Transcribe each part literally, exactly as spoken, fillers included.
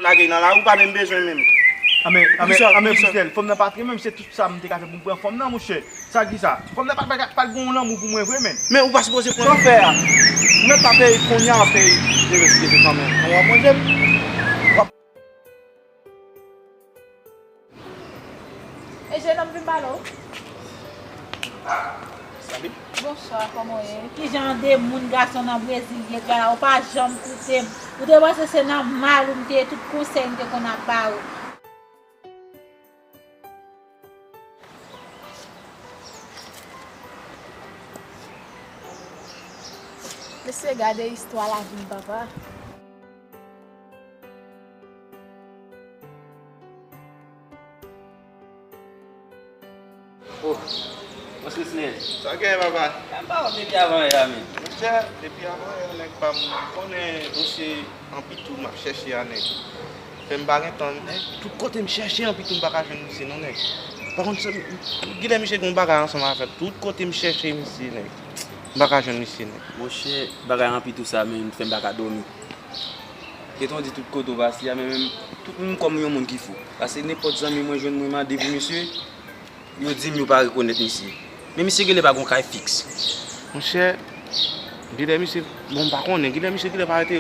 Lage nan lari, ou pa menm bezwen menm. Anben, anben, anben, Frisnel, fanm nan pa t renmen m, se tout sa m te ka fè pou m pran fanm nan, monchè. Sa ki sa? Fanm nan pa, pa, pa t gen yon lanmou pou mwen vre, menm. Men ou pa sipoze pran. Sa w fè a? Ou mèt pa peye kounye a, w ap peye demen si Dye vle kanmenm. Ou ap manje m. W ap E jennonm, vin pale w. Salut. Bonswa, kòman w ye? Kijan de moun gason nan Brezil ye, gala, ou pa janm koute m. Ou te panse se nan mal ou m te ye, tout konsèy m te konn ap ba ou. Mesye, gade istwa lavi m, papa. Oh, Mons Krisnel. Sa w genyen, papa? M pa wè w depi avan yè a, men. Monchè, depi avan yè a, nèg pa m konnen dosye Anpitou m ap chèche a, nèg. Fè m pa gen tan, nèg. Tout kote m chèche Anpitou, m pa ka jwenn misye, non, nèg. Pa konn sa, m, m, m, genlè misye gen yon bagay ansanm avè l. Tout kote m chèche misye, nèg. M pa ka jwenn misye, nèg. Monchè, bagay Anpitou sa, men, fè m pa ka dòmi. Gentan di tout kote w pase a, men menm, tout menm kòm yon moun ki fou. Paske nenpòt zanmi mwen jwenn mwen mande pou misye, yo di m yo pa rekonèt misye. Men misye genlè pa gon kay fiks. Monchè, genlè misye, bon, m pa konnen, genlè misye genlè pa rete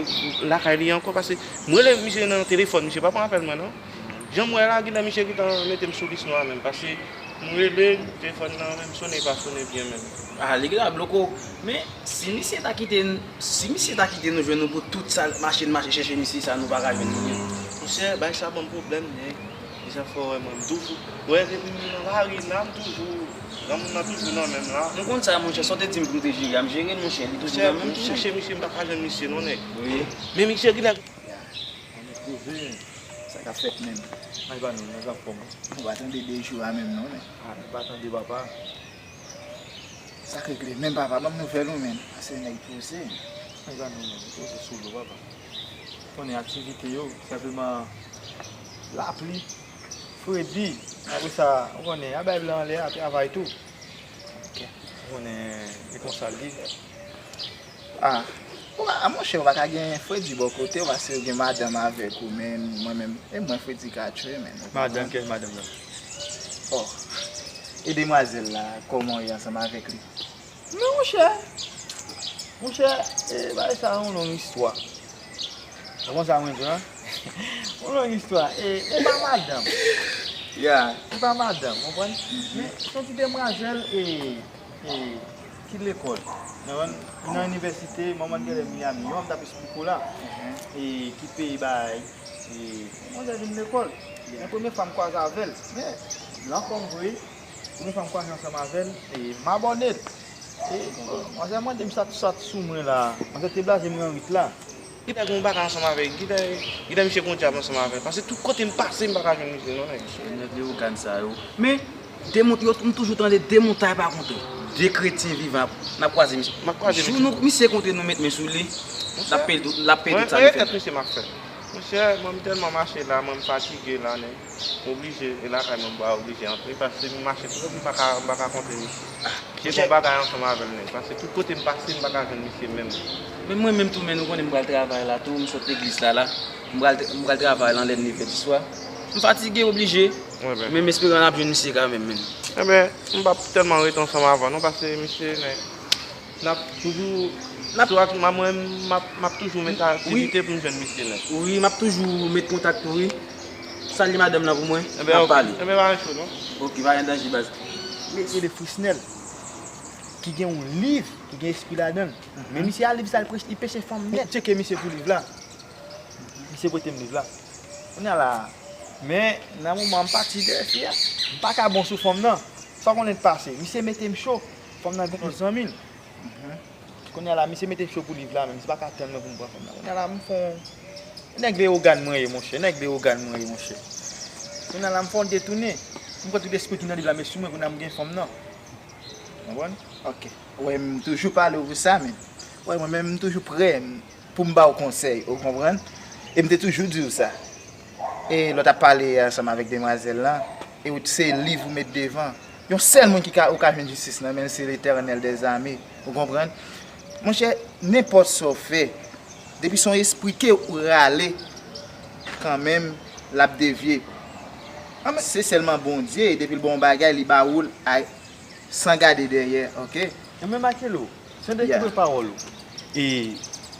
lakay li ankò, paske m rele misye nan telefòn, misye pa pran apèl mwen, non. Jan m wè la, genlè misye gentan mete m sou lis nwa menm, paske m rele, telefòn nan menm sonnen, li pa sonnen byen menm. Ah, li gentan bloke w. Men, si misye ta kite n, si misye ta kite nou jwenn nou pou tout sa, mache n mache chèche misye sa, nou pa ka jwenn li, non. Monchè, bagay sa ban m pwoblèm, nèg. Deja fò wè mwen, m toujou, wè depi m nan lari la, m toujou, granmoun nan toujou nan men m la. Nou konn sa, monchè, sa w te di m pou m te jere a, m jere l, monchè, li toujou nan men m toujou. Monchè, m chèche misye, m pa ka jwenn misye, non, nèg. Wi. Men misye genlè. Ya, ann twouve, sa k ap fèt menm? Ay, pa nou, nou anfòm, wi. Nou pa tande de jou a menm, non, men. Ah, nou pa tande, papa. Sa k regle menm, papa? Ban m nouvèl ou menm. Pase nèg poze. Ay, pa nou, men, nou poze sou dlo, papa. Konnen aktivite yo, senpleman lapli, fredi. Apre sa, ou konnen, a bay blan anlè, a travay tou. Ok. Ou konnen, e konsa l ye. Ah, ou pa, ah, monchè, ou pa ka gen fredi bò kote w, paske ou gen madanm avèk ou, men mwen menm, e mwen fredi ka tchwe, men. Madanm, kiyès madanm nan? Oh, e demwazèl la, kòman w ye ansanm avèk li? Men monchè, monchè, e, bagay sa yon long istwa. Ou konn sa mwen di w la? Yon long istwa. E, e pa madanm. Ya. E pa madanm, konprann? Men se yon ti demwazèl, e, e, ki lekòl. Nan, nan inivèsite, manman l genlè Miami, jan m t ap esplike w la. E, ki peye bagay, e, manzè vin lekòl. Men premye fwa m kwaze avè l. Men, la ankò m vre, premye fwa m kwaze ansanm avè l, e, m abòne l. E, manzè mande m sa, sa t sou mwen la. Manzè te blaze m nan rit la. Genlè gen yon bagay ansanm avè l. Genlè, genlè misye gen yon djab ansanm avè l. Paske tout kote m pase, m pa ka jwenn misye, non, nèg. Nèg lewogàn sa yo. Men, de moun, yo, m toujou tande de moun ta pa kontre. De kretyen vivan, n ap kwaze misye. M ap kwaze misye. Jou nou, misye kontre, nou met men sou li, l ap peye tout, l ap peye tout sa nou fè. Monchè, mwen, mwen, tèt misye m ap fè. Monchè, mwen, m tèlman mache la, mwen, m fatige la, nèg. M oblije, e lakay mwen m pa oblije antre, paske m mache twòp, m pa ka, m pa ka kontre misye. Misye gen yon bagay ansanm avè l, nèg, paske tout kote m pase, m pa ka jwenn misye menm. Men mwen menm tou, men nou konnen m pral travay la tou, m sot legliz la la, m pral, m pral travay la lè nevè di swa. M fatige, oblije. Men m espere n ap jwenn misye kanmenm, men. Enben, m p ap tèlman rete ansanm avè w non, paske misye, nèg, n ap toujou, n ap, sou ak, mwen, m ap, m ap toujou met aktivite pou m jwenn misye nèt. Wi, m ap toujou met kontak tou, wi. Salye madanm nan pou mwen, n ap pale. Enben, ok. Enben, pa gen cho, non. Ok, pa gen danje, baz. Mesye de Frisnel, ki gen yon liv, ki gen espri ladan l. Men misye a liv sa, li preche, li peche fanm nèt. Tcheke misye pou liv la. Misye prete m liv la. Kounye a la, men, nan moman m pati dèyè fi a, m pa ka bon sou fanm nan. Sa w konnen k pase? Misye mete m cho. Fanm nan gen plis zanmi l. Kounye a la, misye mete m cho pou liv la, men misye pa ka tann mwen pou m pran fanm nan. Kounye a la, m fè yon, nèg Leyogàn mwen ye, monchè. Nèg Leyogàn mwen ye, monchè. Kounye a la, m fè yon detounen. M pran tout espri ki nan liv la, met sou mwen, kounye a m gen fanm nan. Konprann? Ok. Ou wè, m toujou pale w pou sa, men. Ou wè, mwen menm, m toujou prè, m, pou m ba w konsèy, ou konprann? E m te toujou di w sa. E lè w t ap pale ansanm avèk demwazèl lan, e w, se liv ou met devan. Yon sèl moun ki ka, ou ka jwenn jistis nan men l, se Letènèl dèzame, ou konprann? Monchè, nenpòt sa w fè, depi se yon espri ke ou rale, kanmenm, l ap devye. Se sèlman Bondye, depi l ba w yon bagay, li ba ou l a, san gade dèyè, oke? Ou menm Makelo, san dekoupe pawòl ou. E,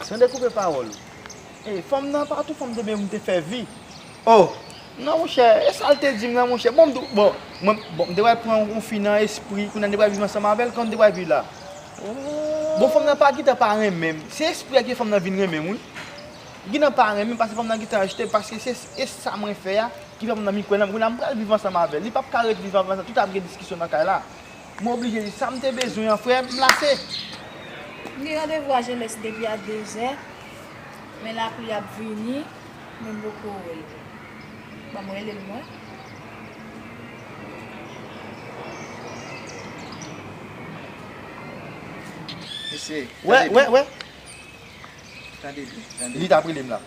san dekoupe pawòl ou. E, fanm nan pa tou fanm te byen pou m te fè vi. Oh! Non, monchè, e sa l te di m nan, monchè. Bon, m di w, bon, mwen, bon, m te pral pran yon fi nan espri, kounye a m te pral viv ansanm avè l, kòman m te pral viv la? Bon, fanm nan pa gentan pa renmen m. Se espri a ki fè fanm nan vin renmen m, wi. Gentan pa renmen m, paske fanm nan gentan rejte m, paske se, e sa mwen fè a, ki fè fanm nan vin kwè nan m. Kounye a m pral viv ansanm avè l. Li p ap ka ret viv ansanm, tout ap gen diskisyon nan kay la. Mwen oblije di sa m te bezwen an, frè, m lase. M gen randevou a Jelès depi a dezè, men lapli ap vini, men m poko wè l. Ban m rele l mwen. Mesye, wè, tande wè, byen. Wè. Tande byen, tande byen. Li t ap rele m la.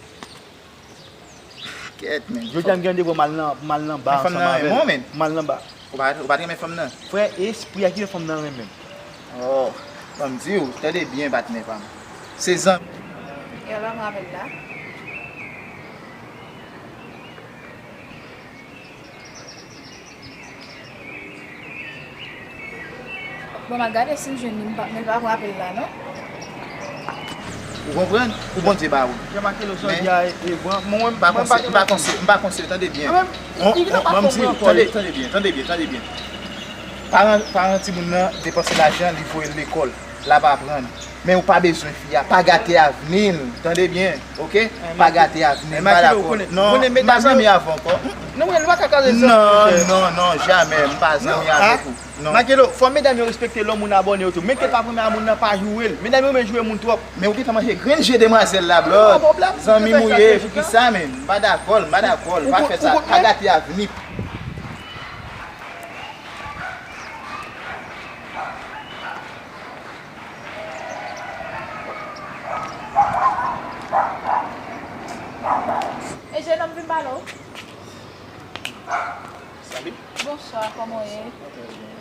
Kèt, men. Jodi a m gen randevou m al nan, m al nan ba ansanm avè l. Men fanm nan renmen w, men. M al nan ba. Ou pa, ou pa t renmen fanm nan? Frè, e espri a ki fè fanm nan renmen m. Oh, ban m di w, tande byen, patnè pa m. Se zanmi. E alò, m avè l la. Bon, m a gade si m jwenn li, m pa, men l pa pran apèl la, non. Ou konprann? Pou Bondye ba ou. Jan Makelo sa w di a, e, e, bon, mwen, m pa konse, m pa konse, m pa konse, tande byen. Ban m di, tande, tande byen, tande byen, tande byen. Paran, paran timoun nan depanse lajan, li voye l lekòl, l ap aprann. Men ou pa bezwen fi a, pa gate avni l, tande byen, oke? Pa gate avni l, m pa dakò. Non, m pa zanmi avè w ankò. Non, non, non, jamè, m pa zanmi avèk ou. Non. Makelo, fò medam yo respekte lòt moun abòne yo tou. Men ke pa premye moun nan pa joure l. Medam yo renmen joure moun twòp. Men ou gentan manje grenn je demwazèl la, Blòd. Zanmi m ou ye, poukisa, men? M pa dakò, m pa dakò, pa fè sa, pa gate avni l. E jenòm vin pale w. Salut. Bonswa, kòman w ye?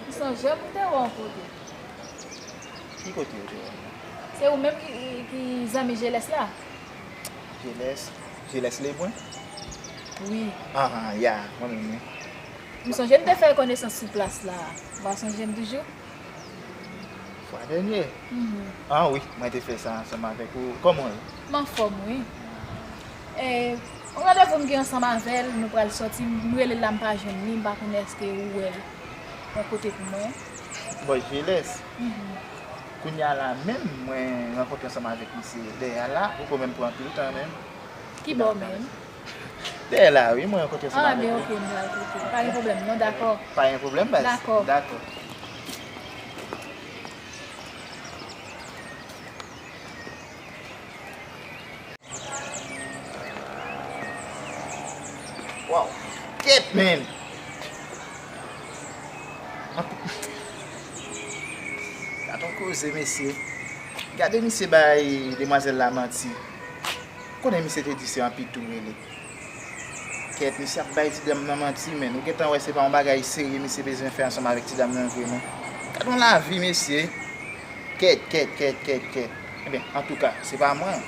M sonje m te wè w yon kote. Ki kote w te wè m? Se ou menm ki, ki zanmi Jelès la? Jelès? Jelès Lebwen? Wi. Ah, ah, ya, mwen menm wi. M sonje m te fè konesans sou plas la. Ou pa sonje m toujou? Fwa dènye? Mhm. Ah wi, mwen te fè sa ansanm avèk ou. Kòman w ye? M anfòm, wi. E, yon randevou m gen ansanm avè l, nou pral sòti, m rele l la, m pa jwenn li, m pa konnen èske ou wè l yon kote pou mwen. Bò Jelès? Mhm. Kounye a la menm, mwen rankontre ansanm avèk misye dèyè a la, ou ko menm pran anpil tan menm. Ki bò menm? Dèyè la, wi, mwen rankontre ansanm avèk li. Ah, ben, oke, m pral koute. Pa gen pwoblèm, non, dakò. Pa gen pwoblèm, baz. Dakò. Dakò. Wow. Kèt, men. Gad yon koze, mesye. Gade misye bay demwazèl la manti. Konnen misye te di se Anpitou rele. Kèt, misye ap bay ti dam nan manti, men. Ou gentan wè se pa yon bagay serye misye bezwen fè ansanm avèk ti dam nan vre, non. Gad yon lavi, mesye. Kèt, kèt, kèt, kèt, kèt. Ebyen, antouka, se pa mwen.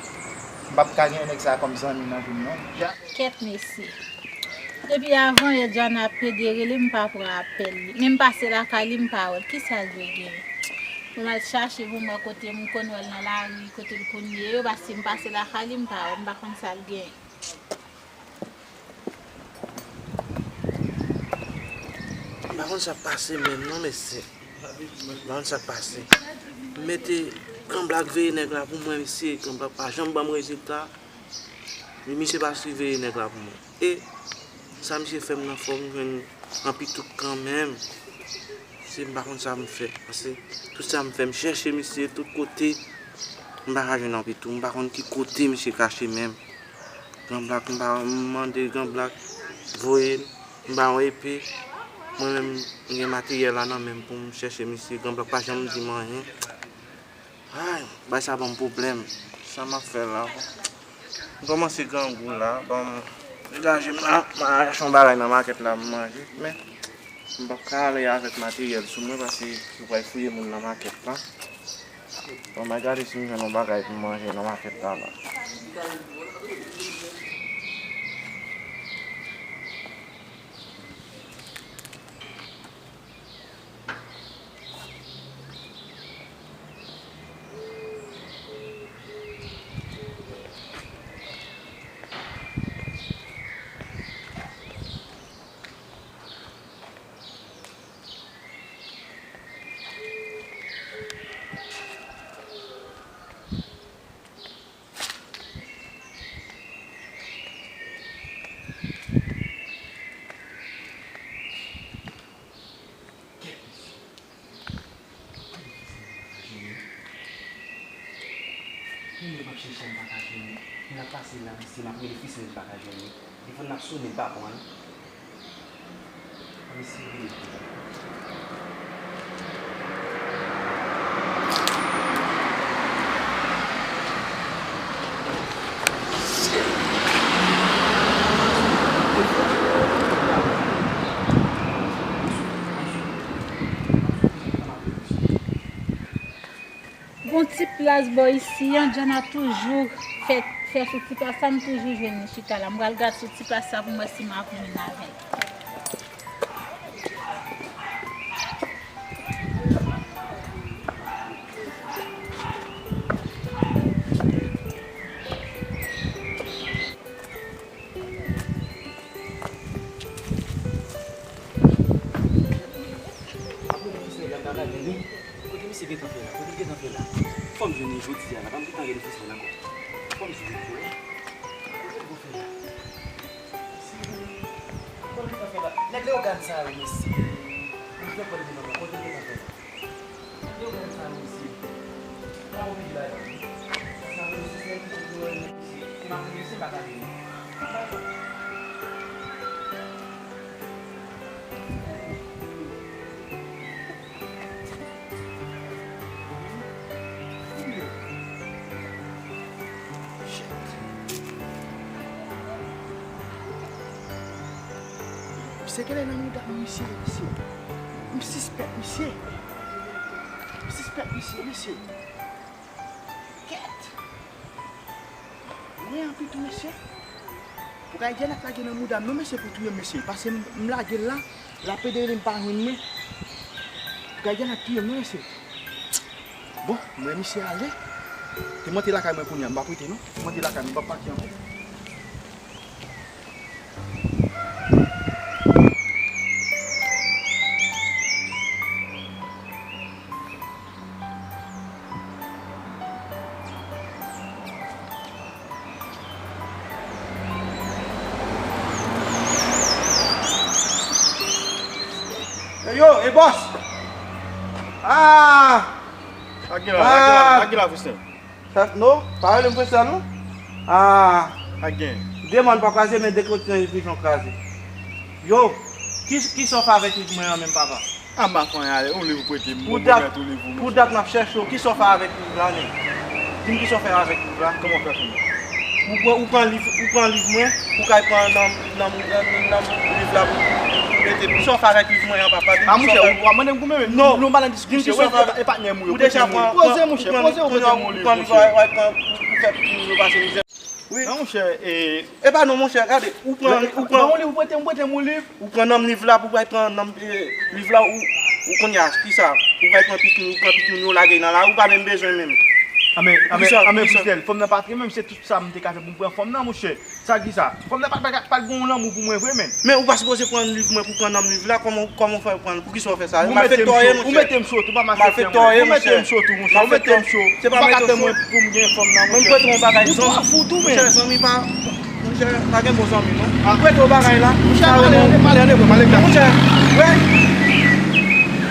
M p ap ka gen nèg sa a kòm zanmi nan vi m, non. Kèt, mesye. Depi avan yè, Jana ap pede rele m, m pa pran apèl li. Men m pase lakay li, m pa wè l. Kisa l dwe genyen? Pou m al chache pou m wè kote m konn wè l nan lari, kote l konn ye yo, paske m pase lakay li, m pa wè l, m pa konn sa l genyen. M pa konn sa k pase menm non, mesye. M pa konn sa k pase. M mete Gran Blak veye nèg la pou mwen, mesye. Gran Blak pa janm ban m rezilta. Men misye pa siveye nèg la pou mwen. E sa misye fè m nan fò m jwenn Anpitou kanmenm. Se m pa konn sa m fè. Paske tout sa m fè, m chèche misye tout kote. M pa ka jwenn Anpitou. M pa konn ki kote misye kache menm. Gran Blak, m pa, m mande Gran Blak voye m, m ba yon epe. Mwen menm, m gen materyèl la nan men m pou m chèche misye. Gran Blak pa janm di m anyen. Ay, bagay sa ban m pwoblèm. Sa m ap fè la? M kòmanse grangou la. Ban m degaje m la. M al achte yon bagay nan makèt la, m manje. Men, m p ap ka ale avèk materyèl sou mwen, paske yo pral fouye moun nan makèt la. Bon, m al gade si m jwenn yon bagay pou m manje nan makèt la, la. Mesye m pa ka jwenn li. N ap pase la, mesye, m ap rele Frisnel, m pa ka jwenn li. Telefòn nan ap sonnen, m pa pran l. Mesye, rele. Gon ti plas bò isi an, Djana toujou fè, fè sou ti plas sa, m toujou jwenn li chita la. M pral gad sou ti plas sa pou m wè si m ap jwenn avè l. Kote misye gentan fè la? Kote l gentan fè la? Fò m jwenn li jodi a la. Pa m gentan rele Frisnel ankò. Fò m jwenn li. Kote l gentan fè la? Kote l gentan fè la? Nèg Leyogàn sa yo, mesye. Mwen fè kòl li nan mwen. Kote l gentan fè la? Nèg Leyogàn sa yo, mesye. Pa oblije bay la. Sa yo, se sèl ki pou yo, mesye. Se m ap rele, se m pa ka rele. Shit. Misye genlè nan mouda misye, mesye. M sispèk misye. M sispèk misye, mesye. Kèt. Mwen anpil tou, mesye. Pou kay Janet lage nan mouda m, non, mesye, pou touye m, mesye. Pase m, m lage l la, l ap ede rele m pa jwenn mwen. Pou kay Janet touye m, non, mesye. Bon, m wè misye ale. Te monte lakay mwen kounye a, m p ap rete, non. Monte lakay mwen, m p ap pati ankò. Hey yo, hey bòs! Ah! Sa gen la, sa gen la, sa gen la, Frisnel? Sa, non, pa rele m Frisnel, non. Ah! Sa gen? De mòn pa kraze, men de kontinans pijon kraze. Yo, ki, ki sa w fè avèk liv mwen an menm, papa? A, m pa fè anyen avè l, yon liv ou prete m, pou dat, pou dat m ap chèche w, kisa w fè avèk liv la menm? Di m kisa w fè avèk liv la? Kòman w fè konnen? Ou pran, ou pran liv, ou pran liv mwen, ou kay pran nan, nan, nan, nan liv la pou, pou mete. Kisa w fè avèk liv mwen an, papa? Di m kisa w fè. A, monchè, w ap mande m koumen menm? Non. Nou, nou pa nan diskisyon. Di m kisa w fè avèk, epa t nèm ou yo. Ou deja pran, poze, monchè, poze, ou poze yon liv, monchè. Ou pran liv, w ap, w ap pran, ou fè pitit moun yo pase mizè. Wi. Non, monchè, e, epa non, monchè, gade, ou pran, ou pran yon liv, ou prete m, ou prete m yon liv. Ou pran nanm liv la pou w al pran nanm, e, liv la, ou, ou kounye a, kisa? Ou al pran pitit, ou pran pitit moun yo lage nan lari, ou pa menm bezwen menm. A men, a men, a men, Frisnel, fanm nan pa t renmen m, se tout sa m te ka fè pou m pran fanm nan, monchè. Sa ki sa? Fanm nan pa, pa, pa t gen yon lanmou pou mwen vre menm. Men ou pa sipoze pran liv mwen pou pran nanm liv la, kòman, kòman w fè pran l? Poukisa w fè sa? Malfektè w ye, monchè. Ou mete m cho tou, pa malfektè m. Ou mete m cho tou, monchè. Ou mete m cho. Se pa malfektè. Ou pa ka fè mwen pou m gen fanm nan, monchè. Mwen prete w yon bagay. Ou twò fou tou, men. Monchè, zanmi pa, monchè, pa gen bon zanmi, non. Mwen prete w bagay la. Monchè, pale, pale, pale, pale. Monchè, wè.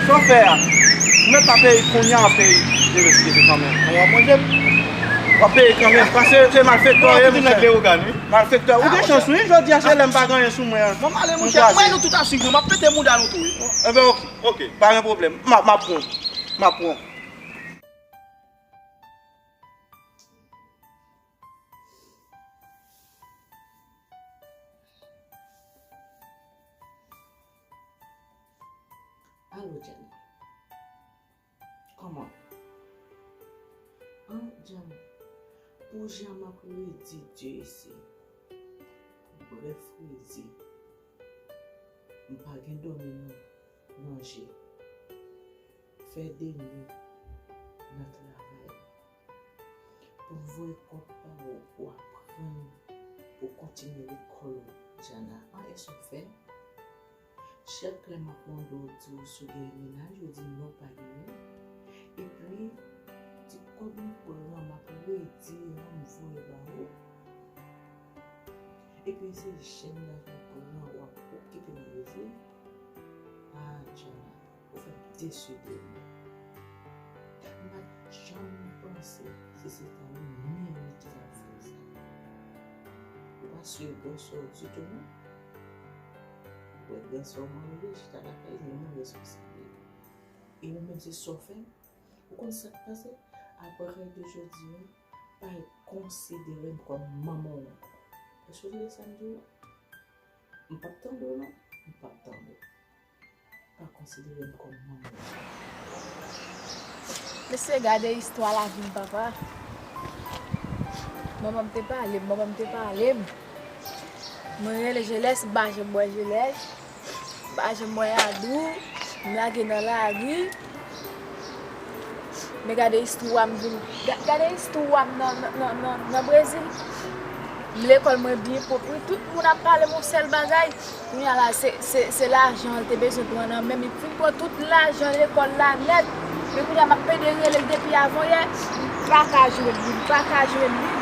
Sa w fè a? Ou mèt pa peye kounye a, w ap peye demen, demen kanmenm. W ap manje m. W ap peye kanmenm, paske se malfektè w ye, monchè. Malfektè. Ou gen chans, wi, jodi a, se lè m pa gen anyen sou mwen an. Bon, m ale, monchè. Mwen, nou tout ap swiv nou. M ap pete mouda nou tou, wi. Enben, oke, oke. Pa gen pwoblèm. M ap, m ap pran. M ap pran. Alo, Djana. Kòman? An, Djana, pou jan m ap redi Dye isi. Brèf, redi. M pa gen dòmi non, manje. Fè de nwi nan travay. Pou m voye kòb pa w pou aprann, pou kontinye lekòl ou, Djana. An, èske w fè? Chak lè m ap mande w, di w si w gen mennaj, ou di non, pa genyen. Epi, ti kòb m pran, m ap redi an, m voye ba ou. Epi se jèn gason w pran, w ap okipe m redi. Ah, Djana, ou fè m desi de ou. M pa t janm panse si se ta ou menm Ou pa swiv gran sè w ditou non. Ou wè gran sè w manje, chita lakay li, li responsab li. E ou menm se sa w fè. Ou konn sa k pase? Apre de jodi a, pa konsidere m kòm manman w ankò. Èske w tande sa m di w la? M p ap tande w non. M p ap tande w. Pa konsidere m kòm manman w. Mesye, gade istwa lavi m, papa. Manman m te pale m, manman m te pale m. Mwen rele Jelès, m pa janm wè Jelès. M pa janm wè Adou. M lage nan lari. Men gade istwa m vin, ga- gade istwa m nan, nan, nan, nan, nan Brezil. M lekòl mwen byen pwòp, wi. Tout moun ap pale m yon sèl bagay. Kounye a la, se, se, se lajan l te bezwen pran nan men m. Li fin pran tout lajan lekòl la nèt. Men kounye a, m ap pede rele l depi avanyè. M pa ka jwenn li, m pa ka jwenn li.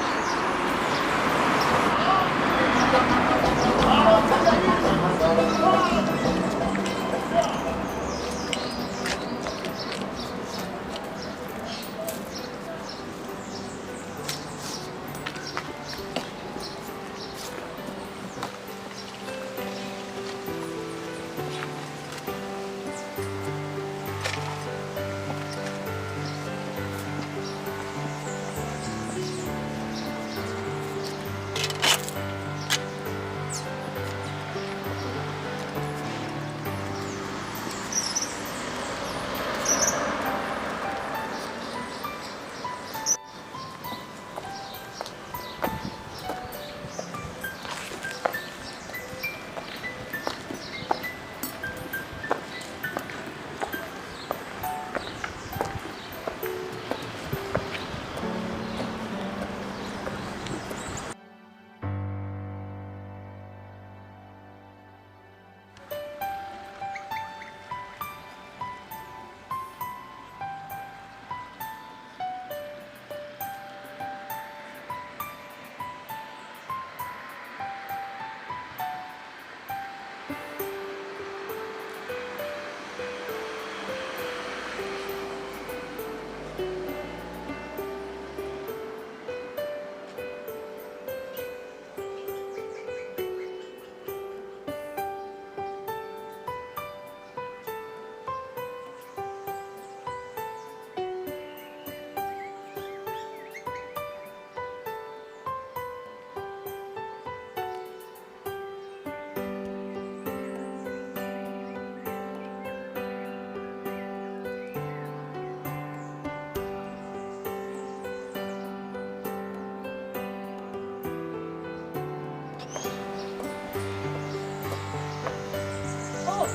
Oh!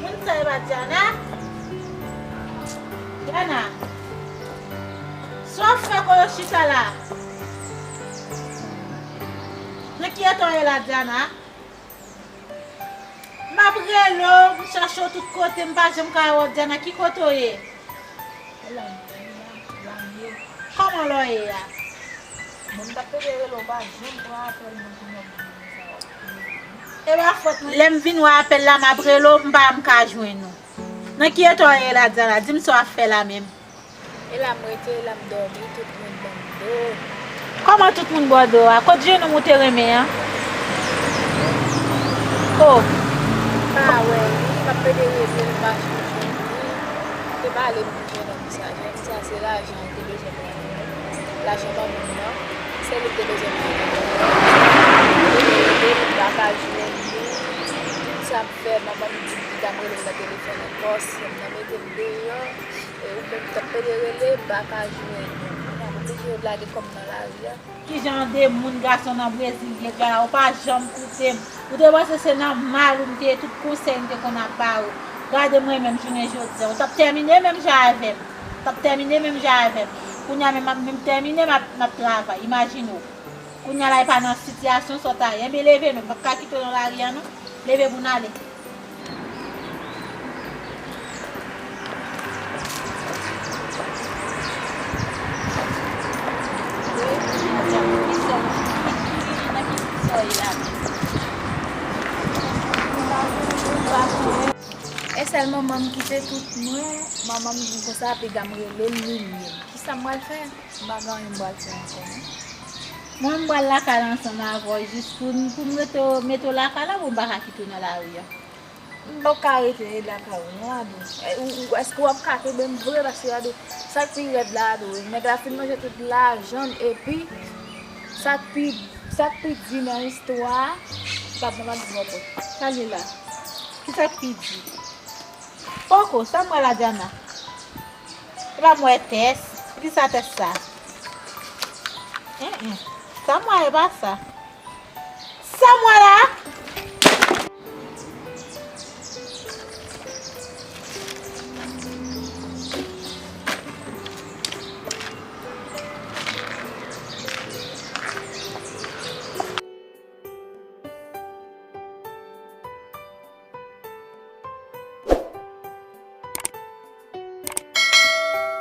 Moun sa e pa Diana? Diana! Sa w fè kote w chita la? Nan ki eta w ye la, Diana? M ap rele w, m chache w tout kote, m pa janm ka wè w. Diana, ki kote w ye? Kòman lè w ye a? Bon, m t ap pede rele w, pa janm pran apèl mwen pou m ap di w sa w ap di. E pa fòt mwen. Lè m vin wè apèl la, m ap rele w, m pa janm ka jwenn ou. Nan ki eta w ye la, Diana? Di m sa w ap fè la menm. E la m rete, e la m dòmi, tout moun ban m do. Kòman tout moun ba w do a? Kot jenòm ou te renmen an? Oh. M pa wè l, m ap pede rele l, m pa janm jwenn li. Te pale m pou jenòm sa. Jenòm sa se lajan li te bezwen pran nan men m. Lajan manman m nan, se li te bezwen pran nan men m. Li te rele m, m pa ka jwenn li. Tout sa m fè, manman m di m li t ap rele m nan telefòn ankò, sè m nan mete m deyò. E ou menm, m t ap pede rele, m pa ka jwenn ou. Kounye a, m oblije lage kò m nan lari a. Ki jan de moun gason nan Brezil ye, Diana? Ou pa janm koute m. Ou te panse se nan mal ou m te ye, tout konsèy m te konn ap ba ou. Gade mwen menm jounen jodi a. Ou t ap tèmine menm jan avè m. Ou t ap tèmine menm jan avè m. Kounye a menm, m ap menm tèmine, m ap, m ap travay. Imajine w. Kounye a la, e pa nan sitiyasyon sa w ta ye. Enben, leve non, m p ap ka kite w nan lari a non. Leve pou n ale. E sèl manman m ki te tout mwen, manman m di m konsa, piga m rele l, li menm. Sa m pral fè? M pa gen anyen m pral fè ankò non. Mwen, m pral lakay la ansanm avè w jis pou n pou m rete mete w lakay la, pou m pa ka kite w nan lari a. M pap ka rete lakay ou non, Ado. Èske w ap ka kenbe m vre? Paske Ado, sa k pi rèd la, Ado, nèg la fin manje tout lajan m, epi sa k pi sa k pi di nan istwa a, m pap nan pati bò kot. Sa l ye la? Kisa k pi di? Poko, sa m wè la, Diana? E pa m wè tès. Kisa tès sa? Enhen. Sa m wè e pa sa. Sa m wè la?